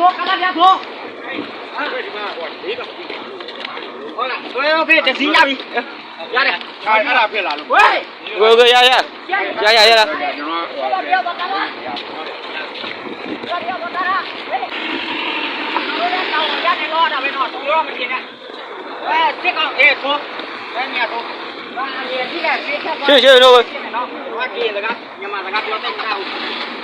ကလါဖျါဖိ ကလါဖျါဖိ တဆံညါဘံ ယၤဒီး ဝဲ ဝဲ ယၤ ယၤ ယၤ ယၤ ယၤ ဆ့ဆ့ ဒံးဘၣ်လၢ ဒံးဘၣ်ယဲၢ်လၢ ဖါတံၢ်တမူတကိးကီၢ်မုၢ်ကီၢ်ချၢ ပုၢ်ဒ့ပုၢ်ဝဲၢ်ကိးဒံကိးဂၤဒဲး နံၤလၢအဂ့ၤ လၢ မၤစၢၤ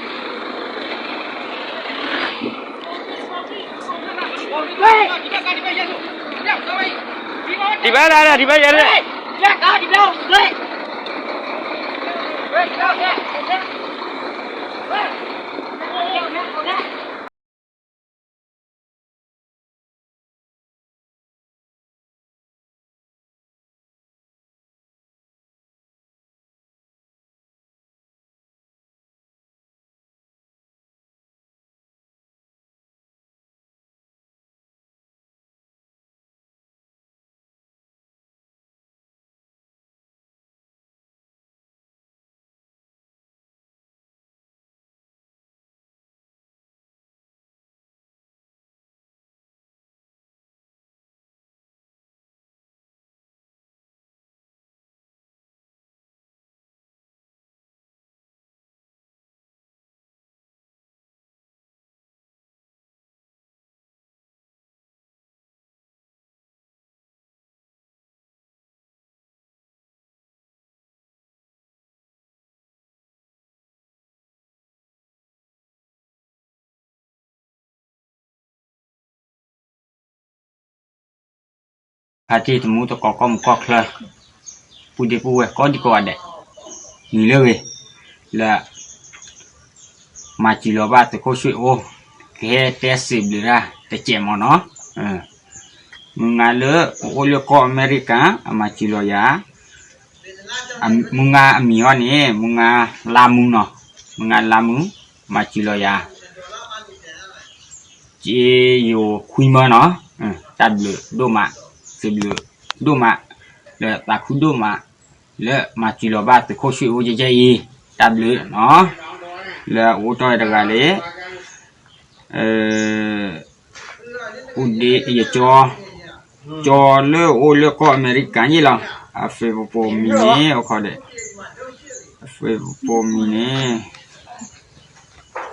လီၤဘၣ်သုးခိၣ်ဆှ့ၣ်အိၣ် ကဟဲတဲစံးဘျုးတၢ်တစဲးမ့ၢ်နီၤ, မုၢ်ဂၤလၢအအိၣ်လၢကီၢ်အမဲရကၤ အမၤစၢၤလီၤယၤ, မုၢ်ဂၤအမံၤအီၤန့ၣ် မုၢ်ဂၤလါမူနီၤ, မုၢ်ဂၤလါမူ မၤစၢၤလီၤယၤ က့ယိၤခွံမၢနီၤ, တၢ်ဘျုးဒိၣ်မး, စံးဘျုးဒိၣ်မး, လၢသးခုဒိၣ်မး, လၢမၤစၢၤလီၤဘၣ်သုးခိၣ်ဆှ့ၣ်အိၣ်ကဲကဲအံၤ, တၢ်ဘျုးနီၤ, လၢအအိၣ်တီၢ်တဂၤလၢ အိၣ်ဒ့ယကၠီ, ကၠီလၢအအိၣ်လၢကီၢ်အမဲရကၤယ့ၢ်လီၤ, အ Facebook မံၤန့ၣ် အိၣ်ခိးဒီး, အ Facebook မံၤန့ၣ်,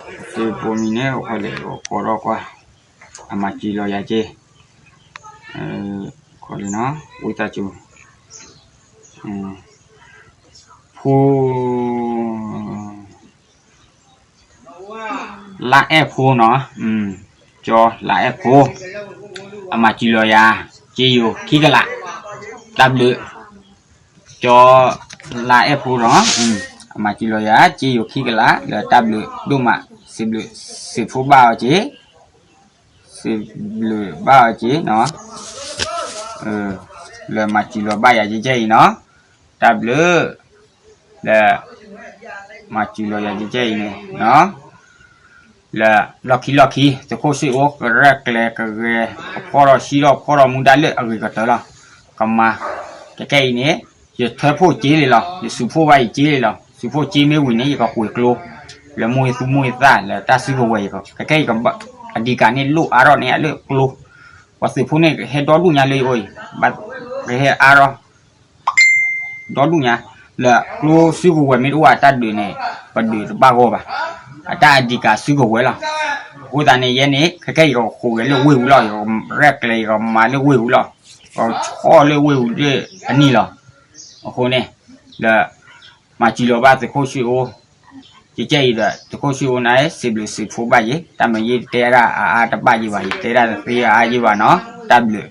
အ Facebook မံၤန့ၣ် အိၣ်ခိးဒီး ကိးထီၣ်ကွၢ်, အမၤစၢၤလီၤယၤက့ၤ, ခိးလံနီၤ, ဝံသးစူၤ, ဖိ လါအဲၣ်ဖိနီၤ, ကၠီလါအဲၣ်ဖိ, အမၤစၢၤလီၤယၤ, က့ယိၤခံကလး, တၢ်ဘျုး, ကၠီလါအဲၣ်ဖိနီၤ, အမၤစၢၤလီၤယၤ က့ယိၤခံကလး လၢတၢ်ဘျုးဒိၣ်မး, စံးဘျုးစံးဖှိၣ်ဘၣ်အီၤက့ၤ, စံးဘျုးဘၣ်အီၤက့ၤနီၤ, လၢမၤစၢၤလီၤဘၣ်ယၤကဲကဲအံၤနီၤ, တၢ်ဘျုး, လၢ မၤစၢၤလီၤယၤကဲကဲအံၤန့ၣ်နီၤ, လၢလီၢ်ခံလီၢ်ခံ သုးခိၣ်ဆှ့ၣ်အိၣ်ကရဲၣ်ကျဲၤကဂဲၤ ကဖီၣ်ထီၣ်ဟံးထီၣ်ဖီၣ်ထီၣ်မူဒါလၢအဂ့ၤကတၢၢ်လီၤ, ကမၤ, ကဲကဲအံၤန့ၣ်, ယထၢဖှိၣ်က့ၤလံလီၤ, ယစူးဖှိၣ်ဘၣ်ယက့ၤလံလီၤ, စူးဖှိၣ်က့ၤမ့ၢ်ဝံၤန့ၣ် ယကကွဲးကျိ လၢမိၢ်ယသူၣ်မိၢ်ယသး လၢတၢ်စုကဝဲၤ, ကဲကဲအံၤ အဓိကန့ၣ်လိၣ်အါထီၣ်န့ၣ်လၢကျိ, ပှၤသုးဖိန့ၣ်ကဟဲဒီဒူၣ်ညါလၢယအိၣ်အံၤ, ကဟဲအါထီၣ် ဒီဒူၣ်ညါ, လၢကျိစုကဝဲၤမ့ၢ်တအိၣ်အတၢ်ဒုးန့ၣ်, ပဒုးတဘၣ်ဂီၢ်ဘၣ်, အတၢ်အဓိကစုကဝဲၤလီၤ, အဃိသတးန့ၣ် ယဲန့ၣ် ခဲကဲယကဃိးဂဲၤလၢဝ့ၢ်ပူၤလီၤ, ယကရဲၣ်ကျဲၤယကမၤလၢဝ့ၢ်ပူၤလီၤ, ယကဆီၣ်လၢဝ့ၢ်ပူၤလၢအနံၣ်လီၤ, အဃိန့ၣ်, လၢ မၤစၢၤလီၤဘၣ်သုးခိၣ်ဆှ့ၣ်အိၣ်, ကဲကဲအံၤဒီး သုးခိၣ်ဆှ့ၣ်အိၣ်န့ၣ် စံးဘျုးစံးဖှိၣ်ဘၣ်ယ့ၤ, တၢ်မ့ၢ်ယတဲဒၣ်အါအါတဘၣ်ယ့ၤဘၣ်, ယတဲဒၣ်တသ့အါအါယ့ၤဘၣ်နီၤ, တၢ်ဘျုး